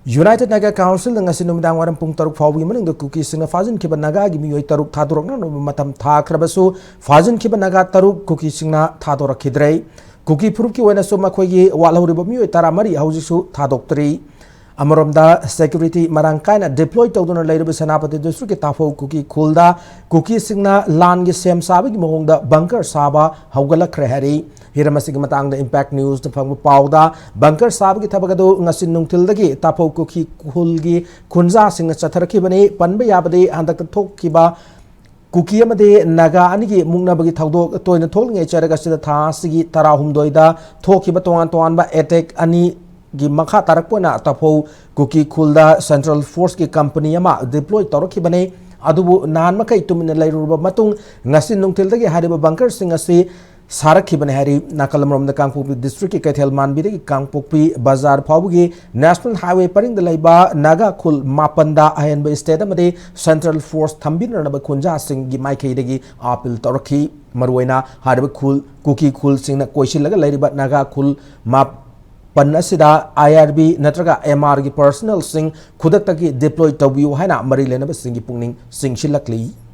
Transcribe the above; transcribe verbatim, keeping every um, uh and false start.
United Naga Councilꯅ ꯉꯁꯤ ꯅꯨꯃꯤꯗꯥꯡ ꯋꯥꯏꯔꯝ ꯄꯨꯡ ꯇꯔꯨꯛ ꯐꯥꯎꯕꯒꯤ ꯃꯅꯨꯡꯗ ꯀꯨꯀꯤꯁꯤꯡꯅ ꯐꯥꯖꯤꯟꯈꯤꯕ ꯅꯥꯒꯥꯒꯤ ꯃꯤꯑꯣꯏ ꯇꯔꯨꯛ ꯊꯥꯗꯣꯔꯛꯅꯅꯕ ꯃꯇꯝ ꯊꯥꯈ꯭ꯔꯕꯁꯨ, ꯐꯥꯖꯤꯟꯈꯤꯕ ꯅꯥꯒꯥ ꯇꯔꯨꯛ ꯀꯨꯀꯤꯁꯤꯡꯅ ꯊꯥꯗꯣꯔꯛꯈꯤꯗ꯭ꯔꯦ꯫ ꯀꯨꯀꯤ ꯐꯨꯔꯨꯞꯀꯤ ꯑꯣꯏꯅꯁꯨ ꯃꯈꯣꯏꯒꯤ ꯋꯥꯠꯍꯧꯔꯤꯕ ꯃꯤꯑꯣꯏ ꯇꯔꯥꯃꯔꯤ ꯍꯧꯖꯤꯛꯁꯨ ꯊꯥꯗꯣꯛꯇ꯭ꯔꯤ꯫ ꯑꯃꯔꯣꯝꯗ, security ꯃꯔꯥꯡ ꯀꯥꯏꯅ deploy ꯇꯧꯗꯨꯅ ꯂꯩꯔꯤꯕ ꯁꯦꯅꯥꯄꯇꯤ districtꯀꯤ ꯇꯥꯐꯧ ꯀꯨꯀꯤ ꯈꯨꯜꯗ ꯀꯨꯀꯤꯁꯤꯡꯅ ꯂꯥꯟꯒꯤ ꯁꯦꯝ ꯁꯥꯕꯒꯤ ꯃꯑꯣꯡꯗ bunker ꯁꯥꯕ ꯍꯧꯒꯠꯂꯛꯈ꯭ꯔꯦ ꯍꯥꯏꯔꯤ꯫ ꯍꯤꯔꯝ ꯑꯁꯤꯒꯤ ꯃꯇꯥꯡꯗ Impact Newsꯅ ꯐꯪꯕ ꯄꯥꯎꯗ, bunker ꯁꯥꯕꯒꯤ ꯊꯕꯛ ꯑꯗꯨ ꯉꯁꯤ ꯅꯨꯡꯊꯤꯜꯗꯒꯤ ꯇꯥꯐꯧ ꯀꯨꯀꯤ ꯈꯨꯜꯒꯤ ꯈꯨꯟꯖꯥꯁꯤꯡꯅ ꯆꯠꯊꯔꯛꯈꯤꯕꯅꯤ꯫ ꯄꯟꯕ ꯌꯥꯕꯗꯤ, ꯍꯟꯗꯛꯇ ꯊꯣꯛꯈꯤꯕ ꯀꯨꯀꯤ ꯑꯃꯗꯤ ꯅꯥꯒꯥ ꯑꯅꯤꯒꯤ ꯃꯨꯛꯅꯕꯒꯤ ꯊꯧꯗꯣꯛ ꯇꯣꯏꯅ ꯊꯣꯛꯂꯤꯉꯩ ꯆꯩꯔꯛ ꯑꯁꯤꯗ ꯊꯥ ꯑꯁꯤꯒꯤ ꯇꯔꯥꯍꯨꯝꯗꯣꯏꯗ ꯊꯣꯛꯈꯤꯕ ꯇꯣꯉꯥꯟ ꯇꯣꯉꯥꯟꯕ attack ꯑꯅꯤꯒꯤ ꯃꯈꯥ ꯇꯥꯔꯛꯄ ꯑꯣꯏꯅ ꯇꯥꯐꯧ ꯀꯨꯀꯤ ꯈꯨꯜꯗ central forceꯀꯤ company ꯑꯃ deploy ꯇꯧꯔꯛꯈꯤꯕꯅꯤ꯫ ꯑꯗꯨꯕꯨ ꯅꯍꯥꯟ ꯃꯈꯩ ꯇꯨꯃꯤꯟꯅ ꯂꯩꯔꯨꯔꯕ ꯃꯇꯨꯡ, ꯉꯁꯤ ꯅꯨꯡꯊꯤꯜꯗꯒꯤ ꯍꯥꯏꯔꯤꯕ bunkerꯁꯤꯡ ꯑꯁꯤ ꯁꯥꯔꯛꯈꯤꯕꯅꯤ ꯍꯥꯏꯔꯤ꯫ ꯅꯥꯀꯜ ꯑꯃꯔꯣꯝꯗ, ꯀꯥꯡꯄꯣꯛꯄꯤ districtꯀꯤ ꯀꯩꯊꯦꯜ ꯃꯥꯟꯕꯤꯗꯒꯤ ꯀꯥꯡꯄꯣꯛꯄꯤ ꯕꯖꯥꯔ ꯐꯥꯎꯕꯒꯤ National Highway ꯄꯔꯤꯡꯗ ꯂꯩꯕ ꯅꯥꯒꯥ ꯈꯨꯜ ꯃꯥꯄꯟꯗ ꯑꯍꯦꯟꯕ state ꯑꯃꯗꯤ central force ꯊꯝꯕꯤꯅꯅꯕ ꯈꯨꯟꯖꯥꯁꯤꯡꯒꯤ ꯃꯥꯏꯀꯩꯗꯒꯤ appeal ꯇꯧꯔꯛꯈꯤ꯫ ꯃꯔꯨꯑꯣꯏꯅ ꯍꯥꯏꯔꯤꯕ ꯈꯨꯜ, ꯀꯨꯀꯤ ꯈꯨꯜꯁꯤꯡꯅ ꯀꯣꯏꯁꯤꯜꯂꯒ ꯂꯩꯔꯤꯕ ꯅꯥꯒꯥ ꯈꯨꯜ ꯃꯥꯄꯟ ꯑꯁꯤꯗ IRB ꯅꯠꯇ꯭ꯔꯒ MRꯒꯤ personnelꯁꯤꯡ ꯈꯨꯗꯛꯇꯒꯤ deploy ꯇꯧꯕꯤꯌꯨ ꯍꯥꯏꯅ ꯃꯔꯤ ꯂꯩꯅꯕꯁꯤꯡꯒꯤ ꯄꯨꯛꯅꯤꯡ ꯆꯤꯡꯁꯤꯜꯂꯛꯂꯤ꯫